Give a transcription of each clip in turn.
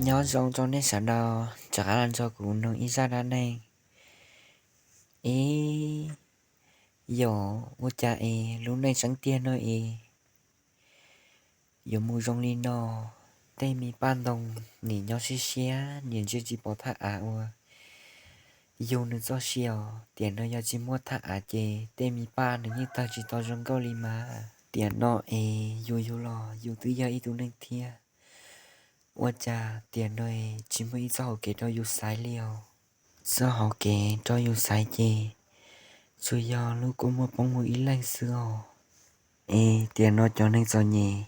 Nyob zoo rau nej sawv daws, rov qab los nrog kuv mloog ib zaj dab neeg. Ib, yog ua cas es lub neej tseeb tiag no es yuav mus zoo li no. Tej me paj ntoo nim nyob siab siab, nim ntsia tsis pom thaj av uas yug nws txoj sia os. Tiam no yog tsis muaj thaj av ces tej me paj nws yeej tawg tsis tau zoo nkauj li mas. Tiam no es yus yug los yus twb yog ib tug neeg thiab, ua cas tiam no es tsis muaj ib txoj hauv kev rau yus xaiv li os. Txoj hauv kev rau yus xaiv ces tsuas yog lub kua muag poob mus ib leeg xwb os. Es tiam no cov neeg txom nyem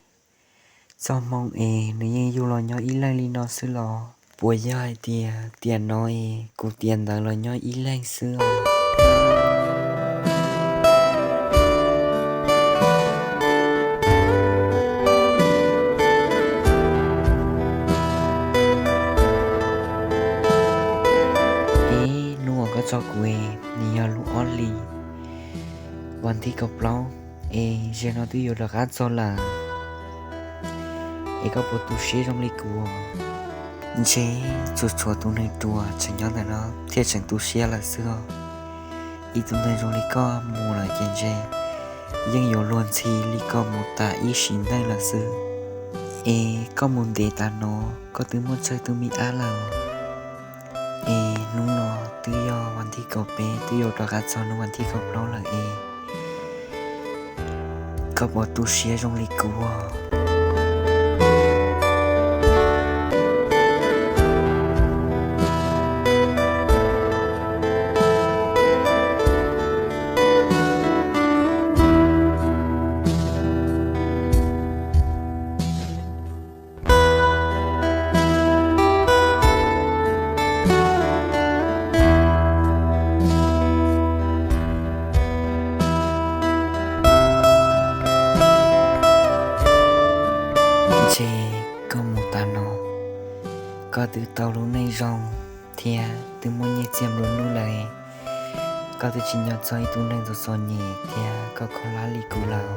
txoj hmoo es nws yeej yug los nyob ib leeg li no xwb los? Puas yog hais tias tiam no es kuv tiam ntawd los nyob ib leeg xwb os? Ib, hnub uas koj tso kuv es nws yog lub ob hlis vas thib kaum plaub, es zaum no twb yuav rov qab txog lawm. Es koj puas tu siab zoo li kuv? Ntshe tsuas tshuav tus neeg ruam tseem nyob ntawm no thiaj tseem tu siab lawm xwb os. Ib tug neeg zoo li koj mus lawm ces ntshe yeej yuav luag ntxhi li koj mus tas ib sim neej lawm xwb. Es koj mus ntev tas no, koj twb muaj tsawg tus me ab lawm? Es hnub no twb yog vas thib kaum peb, twb yuav rov qab txog hnub vas thib kaum plaub lawm es koj puas tu siab zoo li kuv? Ntshe koj mus tas no, koj twb tau lub neej zoo thiab twb muaj nyiaj txiag nplua nuj lawm. Koj twb tsis nyob txog ib tug neeg txom txom nyem thiab koj kho lab li kuv lawm.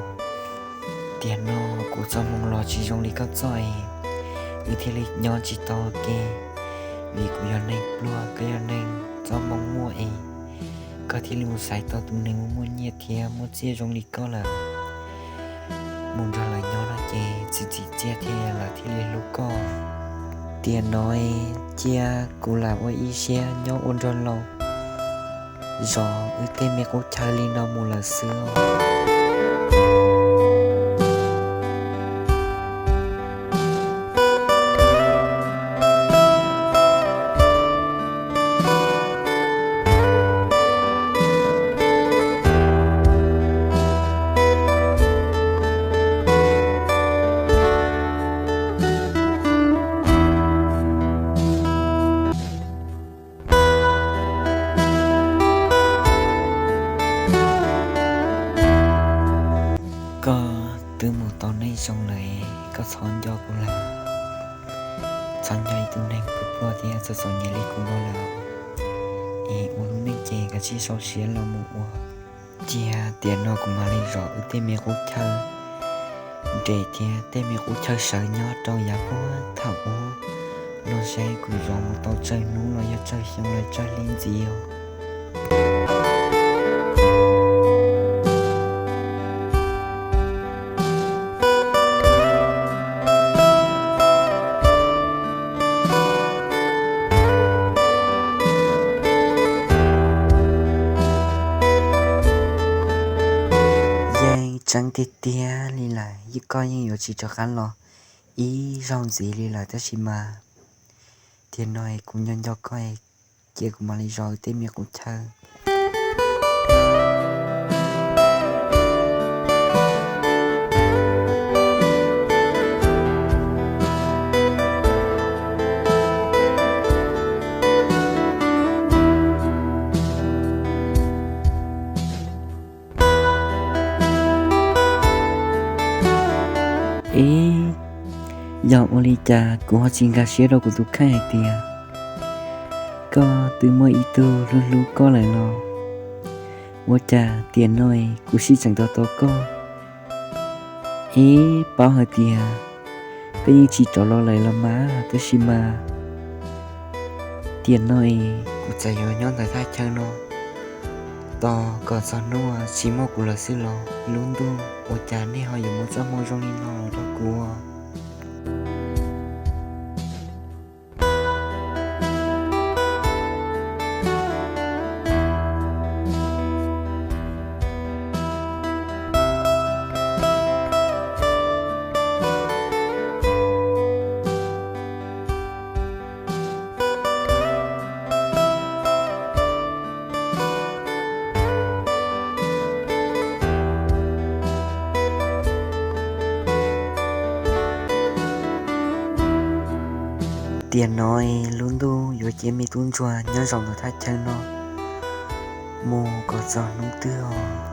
Tiam no kuv txoj hmoo los tsis zoo li koj txoj es, wb thiaj li nyob tsis tau ua ke. Vim kuv yog neeg pluag, koj yog neeg txoj hmoo muaj es, koj thiaj li mus xaiv tau tus neeg muaj muaj nyiaj thiab muaj txiaj zoo li koj lawm. Mus nrog lawv nyob no ces txiv txiv txiaj thiab lawv thiaj li hlub koj. Tiam no es cia kuv lam ua ib siab nyob ua nrog laus zov wb tej me qub chaw li no mus lawm xwb os. Koj twb mus tau neej zoo lawm, koj txhob nco kuv lawm. Txhob nco ib tug neeg pluag pluag thiab txom txom nyem li kuv no lawm. Es ua lub neej ces kav tsij sau siab los mus ua. Cia tiam no kuv mam li zov wb tej me qub chaw nres thiab tej me qub chaw sawv nyob rau yav puag thaum ub no saib kuv zov mus tau tsawg hnub los yog tsawg xyoo los tsawg hli ntxiv os. Yeej tseeb tiag tiag li lawm, koj yeej yuav tsis rov qab los ib zaug ntxiv li lawm, tab sis mas tiam no kuv nco nco koj, cia kuv mam li zov tej me qub chaw. Ib, yog ua li cas kuv ho tsis nkag siab rau kuv tus kheej hais tias koj twb muaj ib tug hlub hlub koj lawm los? Ua cas tiam no kuv sib tseem tos tos koj? Ib, paub hais tias koj yeej tsis rov los lawm los mas, tab sis mas Tiam no es kuv txawm yuav nyob ntawm thaj chaw no tos kom txog hnub tsis muaj kuv lawm xwb los lub ntuj, ua cas nej ho yuav muab txoj hmoo zoo li no los rau kuv? Tiam no lub ntuj yuav cia me tub ntsuag nyob zaum ntawm thaj chaw no mus kom txog hnub twg os?